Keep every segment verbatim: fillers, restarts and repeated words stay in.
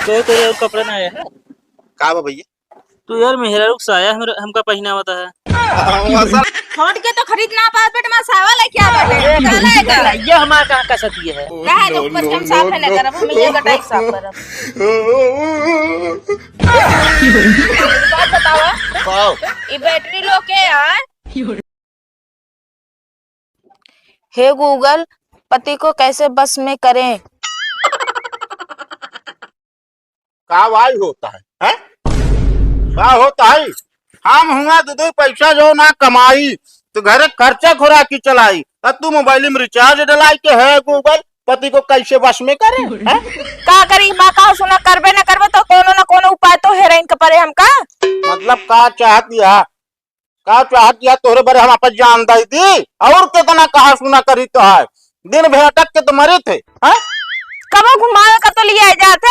तो तेरे और कपड़ा ना आया है? का बा भैया? तू यार मेहरारू के साया हमरे, हमका पहिनावत है। हाँ, असल छोट के तो खरीद ना पास, बेटा, मैं सावा लेके आ बाटे। काला है का? ये हमार कहाँ का सती है? काहे तो ऊपर के हम साफ है ना करब, हम ये गटाई साफ करब। बात बतावा। का? ई बैटरी लो के यार। हे Google, पति को कैसे बस में करें? का भाई होता है, हैं? का होता है? हम हुआ दो दो पैसा जो ना कमाई, तो घरे खर्चा खुराकी चलाई, तब तू मोबाइल में रिचार्ज डलाई के, हे Google, पति को कैसे बस में करें, हैं? का करी, माँ का सुना, करबे ना करबे तो कोनो ना कोनो उपाय तो हेरइन के परे हमका। मतलब का चाहत या? का चाहत या तोहरे बरे हम अपन जान दे दी? और कितना कहा सुना करी तो है, दिन भर अटक के तो मरे थे, हैं? कबो घुमावे का तो लिया जाते,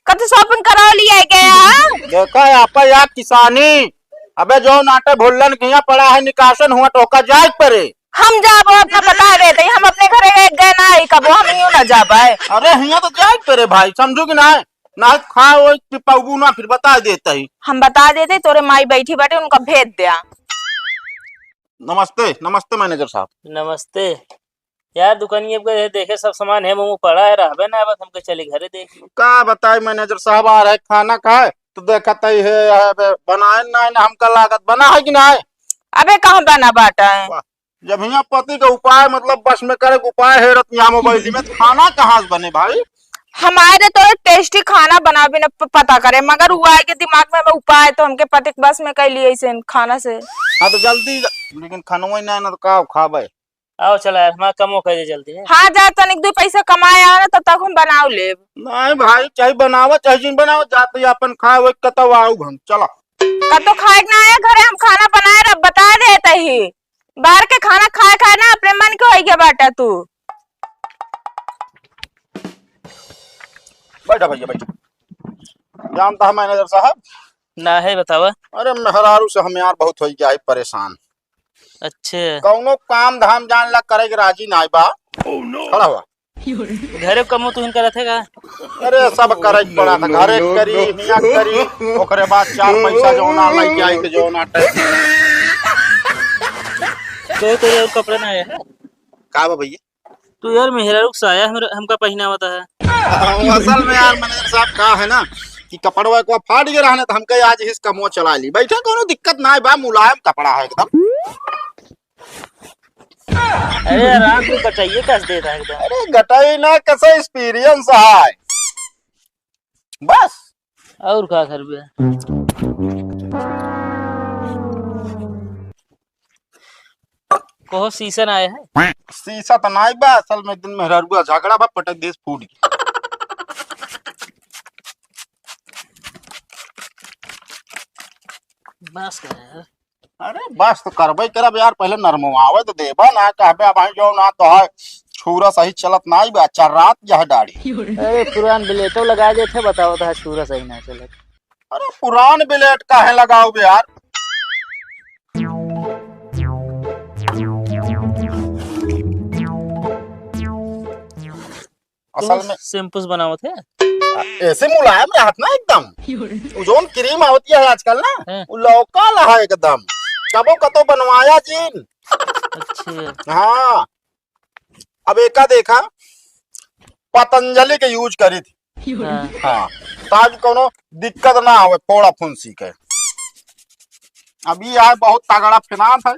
कत shopping करा लिया गया। देखा, आपा या किसानी, अबे जो नाटे भुल्लन के यहाँ पड़ा है, निकासन हुआ तो ओका जाए के परे। हम जाबो अपना बता देते, हम अपने घरे एक गए ना आई कबो, हम यूं ना जाबे। अरे हियाँ तो जाए के परे भाई, समझू कि ना? ना खा वो कि पाऊबू ना, फिर बता देते ही। हम बता देते, तोरे माई बैठी बाटे, उनका भेज द्या। नमस्ते, नमस्ते मैनेजर साहब। नमस्ते। यार, दुकानिया पे देखे सब सामान है, मुँह पड़ा है, रहबे ना, बस हमके चली घरे देखी। का बताई मैनेजर साहब, आ रहे खाना खाए, तो देखत ही है, है बे, बनाए ना, ना हमका लागत बना है कि ना है? अबे, कहाँ बना बाटा है? वाह, जब हियाँ पति का उपाय, मतलब बस में करे के उपाय है, रतिया मोबाइल में, तो खाना कहाँ से बने भाई? हमारे तो tasty खाना बनावे न प-, पता करे, मगर वो आए के दिमाग में, में उपाय, तो हमके पति के बस में कर लिए ऐसे खाना से। हाँ, तो जल्दी जा, लेकिन खानवा ही ना, ना तो का खाबे? आओ चला यार, हमारा कमो कर दे जल्दी है। हाँ, जा तनिक दो पैसा कमाए आओ ना, तब तक हम बनाओ लेब। नहीं भाई, चाहे बनावा, चाहे जिन बनावा, जाते ही अपन खाए, वही कतौ आऊ हम, चला। कतौ खाए के ना आए घरे, हम खाना बनाए रह, बता देते ही। बाहर के खाना खाए खाए ना अपने मन के होई गया बाटा तू। बैठा भैया, बैठा। जानता है मैनेजर साहब? ना है, बतावा। अरे मेहरारू से हम यार बहुत हो गया है परेशान। अच्छे। कौनो काम धाम जान ला करे के राजी नाई बा। Oh no। खड़ा हुआ। घरे कमो तुहिन करत है का? अरे सब करे के पड़ा था, घरे करी, हियाँ करी, ओकरे बाद चार पैसा जौना लग जाए तो जौना टे। तो तेरे और कपड़ा ना आया है? का बा भैया? तू यार मेहरारू के साया हमरे, हमका पहिनावत है। असल में यार मैनेजर साहब का है ना कि कपड़वा को फाट गया रहने तो हमका आज हिस कमो चला ली। बैठे कोनो दिक्कत ना है बा, मुलायम कपड़ा है एकदम। अरे आराम से गटाइए कस देता है एकदम। अरे गटाई ना, कैसा experience है बस। और का करबे? कहो सीसा ना आया है? सीसा तो नाई बा, असल में एक दिन मेहरारुआ झगड़ा बा, पटक देस फूट गया। बस कर यार। अरे बस तो करबे करब यार, पहले नरमवावे तो देबा ना, कहबे अब भाई जो ना तो है, छूरा सही चलत नाई बा, चर्रात जा है दाढ़ी। अरे पुरान ब्लेटो लगा देते, बताओ तो है, छूरा सही ना चलत। अरे पुरान ब्लेड काहे लगाओगे यार? असल में शैम्पू से बनावत है। ऐसे मुलायम रहत ना एकदम। वो जौन क्रीम आवती है आजकल ना, हाँ। वो local है एकदम। कबो कतो बनवाया जीन। अच्छा। हाँ। अब एका देखा, पतंजलि के use करी थी। हाँ। हाँ, ताकि कोनो दिक्कत ना आवे फोड़ा फुंसी के। अभी यार बहुत तगड़ा फिनांस है।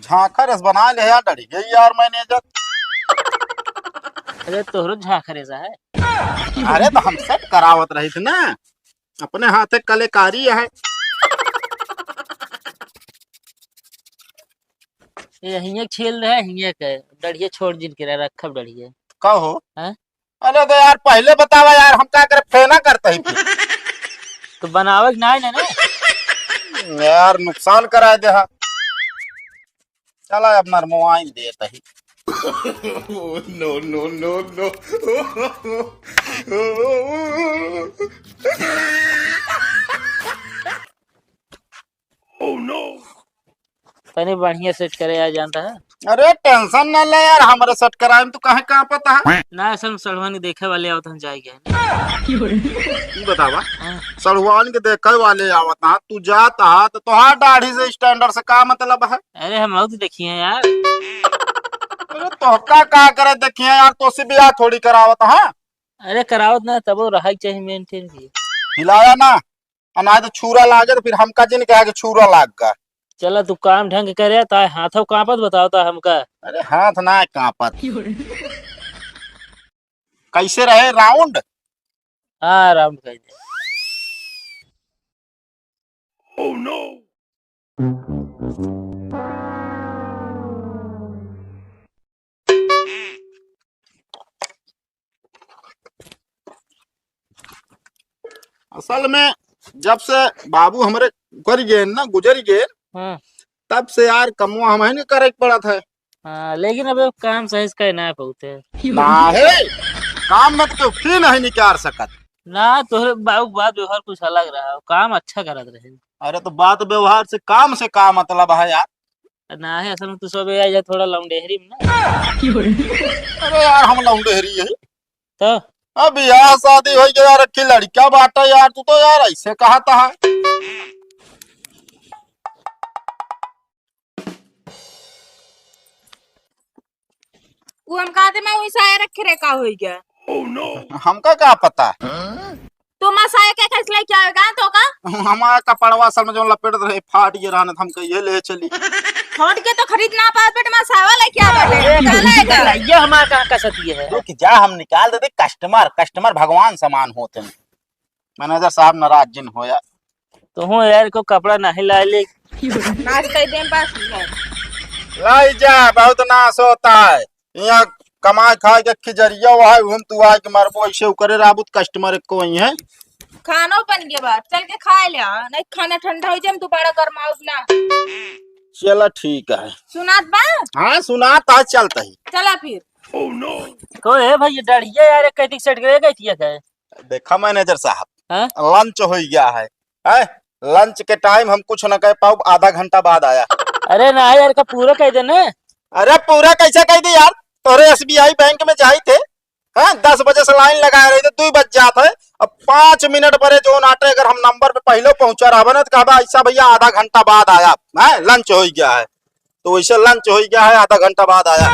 झांखर अस बना ले यार, डरी गई यार मैनेजर। अरे तोहरो झांखर ऐसा है। अरे तो हम set करावत रही थी ना, अपने हाथे कलेकारी है। ये हिये छील रहे, हिये के डढ़िया छोड़ जिन के रखब डढ़िया। का हो? हैं? अरे तो यार पहले बतावा यार, हम का करे फेना करते ही फिर। तो बनावे के नाई ना, ना। यार नुकसान कराए दे हा। चला अब नरमवाइन देत ही। No, no, no, no। Oh no। तनी बढ़िया set करे आ जानता है। अरे tension ना ले यार, हमरे set कराए में तू काहे कांपत है? ना, असल में सड़ुआन के देखे वाले आवत हैं, जाए गए। ई बतावा, हाँ। सड़ुआन के देखे वाले आवत हैं, तू जात है तो तोहार दाढ़ी से standard से का मतलब है? अरे हम बहुत देखिए हैं यार। अरे तोहका का करे देखिए यार, तोसे बियाह थोड़ी करावत है। अरे करावत ना, तबो रहा के चाहिए maintain भी। हिलाया ना, आ ना तो छुरा लागे तो फिर हमका जिन कहा कि छुरा लाग गा। चला तू काम ढंग करे, ताए हाथों कांपत बताओ ता हमका। अरे हाथ ना कांपत। कैसे रहे round? हाँ, round कर दे। असल में जब से बाबू हमरे उकर गए ना, गुजर गए, हाँ। तब से यार कमवा हमहिन के करे के पड़त है। हाँ, लेकिन अब काम सही से करे ना पाउत है। ना है, काम में तो क्यों नहीं निकाल सकत। ना, तोहरे बाबू के बात व्यवहार कुछ अलग रहा, काम अच्छा करत रहे। अरे तो बात व्यवहार से, काम से का मतलब है यार? ना है, असल में तू सब आ जा थोड़ा लौंडेहरी में ना। अरे यार, हम लौंडेहरी है। तो? अब बियाह शादी हो गया यार, अक्की लड़का बाटा यार, तू तो यार ऐसे कहा था। वो हम कहते मैं वही साया रखे रहे, का हो गया? हमका का पता? तो माँ साया के कैसे लेके आवेगा तो का? हमारा कपड़वा असल में जो लपेट रहे, फाट गया रहने, हम कहिए ले चली। छोड़ के तो खरीद ना पास, बेटे, माँ साया लेके आ, बेटे। ये काला है का? ये हमारा कहाँ का सती है? रुक जा, हम निकाल देते। Customer, customer भगवान समान होते हैं। Manager साहब नाराज जिन होया। तो हूँ यार, को कपड़ा नहीं लाए ले। नाच कर दे बस। लाई जा, बहुत नाश होता है। यहाँ कमाए खाए के खिजरिया हुआ है, हम तू आए के मारबो ऐसे उकरे राबुत customer एक को वही है। खानो बन गया बा, चल के खाए ले आ, नहीं खाना ठंडा हो जाए, तू बड़ा गरमाउत ना। चला ठीक है। सुनात बा? हाँ सुनात है, चलता ही। चला फिर। को है भाई, ये डढ़िया यार, एक कैदी सेट करे गई थी क्या? देखा manager साहब, हाँ? Lunch हो गया है, हैं? Lunch के time हम कुछ न कह पाउब, आधा घंटा बाद आया। अरे ना यार, का पूरा कह दे ना। अरे पूरा कैसे कह दे यार, तोरे S B I bank में जाई थे, हैं? दस बजे से line लगाए रही थे, दो बज जात है। अब पाँच मिनट बरे जो नाटे, अगर हम number पे पहले पहुंचा रहा ना तो कहबा ऐसा भैया आधा घंटा बाद आया, हैं? Lunch हो गया है। तो वैसे lunch हो गया है, आधा घंटा बाद आया।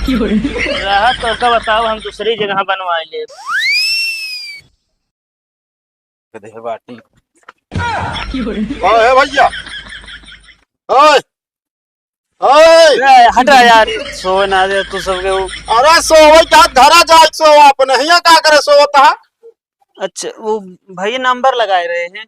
रहा तो का बताओ, हम दूसरी जगह बनवा ले। गधे बाटी। ओए भैया, ओए, ओए। ए, हटा यार, सोवे ना दे तू सबके वो। अरे सोवे क्या, घरा जाए सोवा, अपने हिया का करे सोवत है? अच्छा, वो भैया number लगाए रहे हैं।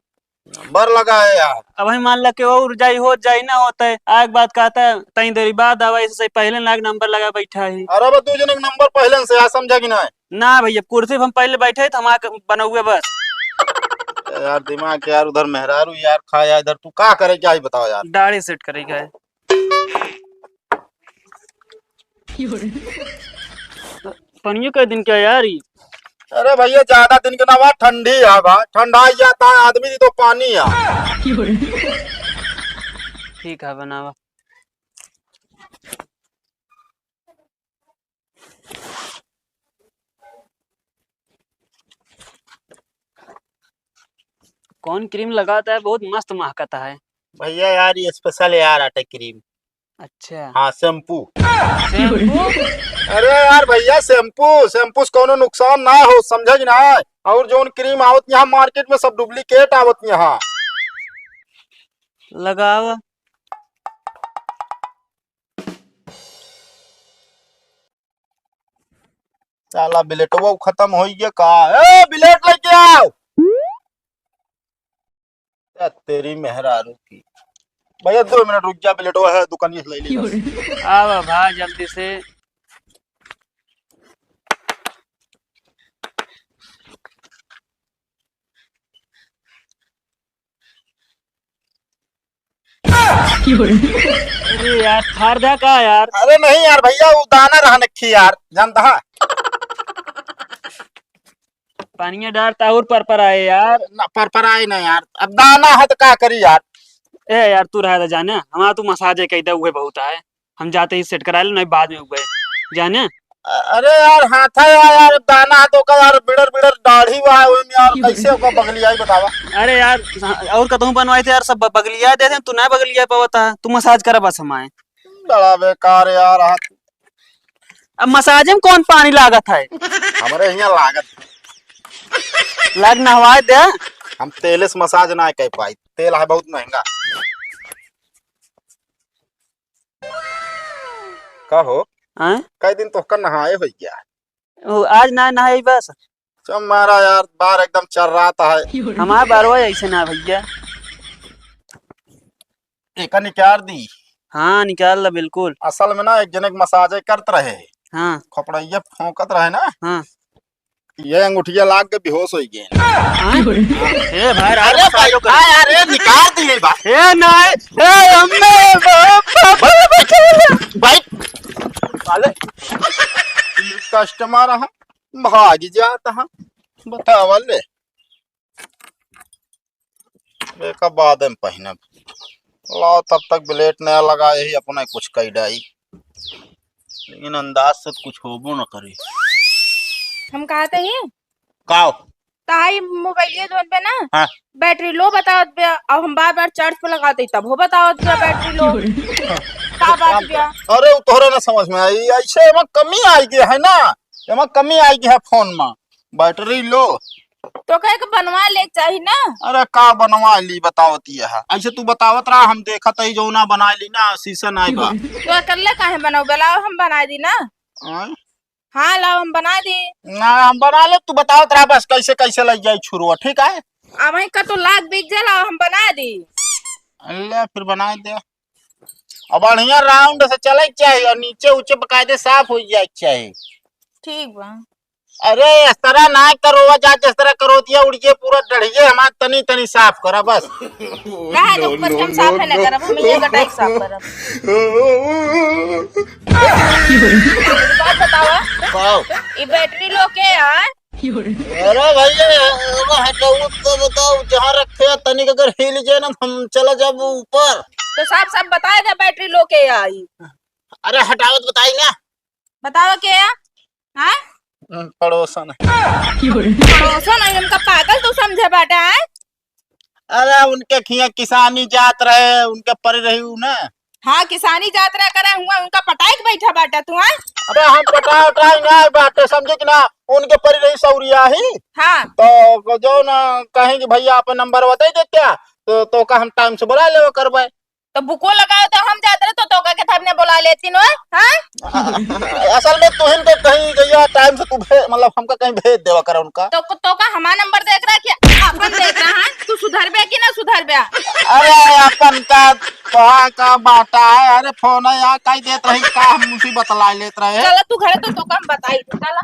Number लगाए यार। अब हम मान ला कि और जाई होत जाई ना होत है, आग बात कहता है, तई देरी बाद आवा, इससे पहले ना number लगा बैठा है। अरे बा, दू जने के number पहले से आ, समझा कि ना? ना भैया, कुर्सी पे हम पहले बैठे तो हम आके बनौए बस। यार दिमाग के यार, उधर मेहरारू यार खाया, इधर तू का करे क्या ही बताओ यार। दाढ़ी सेट करेगा है। पनियो के दिन क्या यार ई? अरे भैया, ज्यादा दिन के ना बा, ठंडी है बा, ठंडा ही जाता है आदमी, तो पानी है। ठीक है, बनावा। कौन cream लगाता है, बहुत मस्त महकता है। भैया यार, ये special यार आटे cream। अच्छा। हाँ, shampoo। Shampoo? अरे यार भैया, shampoo, shampoo से कौनो नुकसान ना हो, समझे कि ना? और जौन cream आवत यहाँ market में, सब duplicate आवत यहाँ। लगावा। साला बिलेटवा खत्म हो गया का? ए, बिलेट लेके आओ। ए, तेरी मेहरारू की। भैया, दो मिनट रुक जा, बिलेटवा है दुकानिया से ले ली बस। आवा भा, जल्दी से। अरे यार, फाड़ दा का यार? अरे नहीं यार भैया, वो दाना रहने की यार, जानता है? पानिया डालता और पर पर आए यार। ना, पर पर आए ना यार, अब दाना है तो का करी यार? ए यार, तू रहे दे जाने, हमारा तू मसाज कइ दे, उहे बहुत है। हम जाते ही सेट करा ले, नहीं बाद में उबे। जाने? अ-, अरे यार, हाथ है यार, यार, दाना है तो का यार, बिड़र बिड़र दाढ़ी बा है, ओमे यार, कैसे ओका बगलियाई बतावा? अरे यार, और कतहूँ बनवाई थे यार, सब ब-, बगलिया दे दे, तू ना बगलिया पावता, तू मसाज करा बस हमारे। बड़ा बेकार यार हाथ। अब मसाज में कौन पानी लागत है? हमरे हियाँ लागत। लाग नहवाए दे। हम तेले से मसाज ना कर पाई, तेल है बहुत महंगा। का हो? आय? कई दिन तोहका नहाए होइ गया। ओ, आज ना नहाई बस। चल मारा यार, बार एकदम चर्रात है। हमार बारवा ऐसे ना भैया। एका निकाल दी। हाँ, निकाल ला बिल्कुल। असल में ना एक जने के मसाज करत रहे। हाँ। खोपड़ैया फोंकत रहे ना। हाँ। ये अंगूठिया लाग के बेहोश होइ गए। हाँ? ए भाई, रात अरे में भाई, साजो कर। हाँ यार, ये निकाल दिए बा। ए नहीं, ए अम्मे, बाप, बाप, बाप। भाई, साले, कस्टमर है, भाग जाता है, बतावा ले। एका बाद में पहिनब। लाओ, तब तक ब्लेड नया लगा, यही अपना कुछ कई डाई। लेकिन अंदाज से तो कुछ होबो न करे। हम कहते ही काओ? ताई मोबाइलिया जोन पे ना, हाँ। बैटरी लो बतावत बे, अब हम बार बार चार्ज पे लगाते ही तब हो बतावत बे बैटरी लो। का बात बे? अरे, वो तोहरा ना समझ में आई, ऐसे एमा कमी आई गई है ना, एमा कमी आई गई है फोन में, बैटरी लो। तो कहे के बनवा ले के चाही ना। अरे का बनवा ली, बतावत ये है। ऐसे तू बतावत रहा, हम देखत ही जौना बना ली ना, सीसन आए बा। तो अकेले काहे बनाओ, बेलाओ हम बना दी ना। आय? हाँ, लाओ हम बना दी। ना, हम बना ले, तू बतावत रहा बस कैसे कैसे लग जाए छुरुआ, ठीक है? अब वहीं का तो लाग बिक जा, लाओ हम बना दी। ले फिर बना दे। अब बढ़िया राउंड से चले के चाही और नीचे ऊंचे बकायदे साफ हो जाए के चाही। ठीक बा। अरे, इस तरह ना करो, जा जिस तरह करो दिया, उड़िए पूरा डढ़िए, हमार तनी तनी साफ करा बस। काहे के ऊपर के हम साफ है ना करब, हम ये गटाई साफ करब। बात बतावा, काओ? ये बैटरी लो के यार। अरे भैया, अरे हटाओ तो बताओ, जहाँ रखे हैं, तनिक अगर हिल जाए ना, हम चला जाब ऊपर। तो साफ साफ बताए दे, बैटरी लो के आई। अरे हटाओ तो बताई ना। बताओ के या? हाँ? हम्म, पड़ोसन है। पड़ोसन है, हमका पागल तू समझे बाटा है? अरे उनके खिया किसानी जात रहे, उनके परे रही उ ना। हाँ, किसानी जात रहे करे हुआ, उनका पटाए के बैठा बाटा तू, हाँ? अरे हम पटाए उटाए ना बाटे, समझे कि ना? उनके परी रही सौरिया ही। हाँ। तो जो ना कहें कि भैया आप नंबर बता दे क्या, तो, तो का हम टाइम से बुला लेवा करबे। तो बुको लगाओ तो हम जात रहे तो तोका के थपने बुला लेती नो, हाँ? असल में तुहिन के कहीं गया टाइम से तू भे-, मतलब हमका कहीं भेज देवा कर उनका। तो, तो का हमारा नंबर देख रहा है क्या? अपन देख रहा है, तू सुधर बे कि ना सुधर बे? अरे अपन का, तोहा का बाटा है, अरे फोन है यार, कहीं देत रही का, हम उसी बतला लेत रहे। चलो तू घरे तो, तोका हम बताई, चला।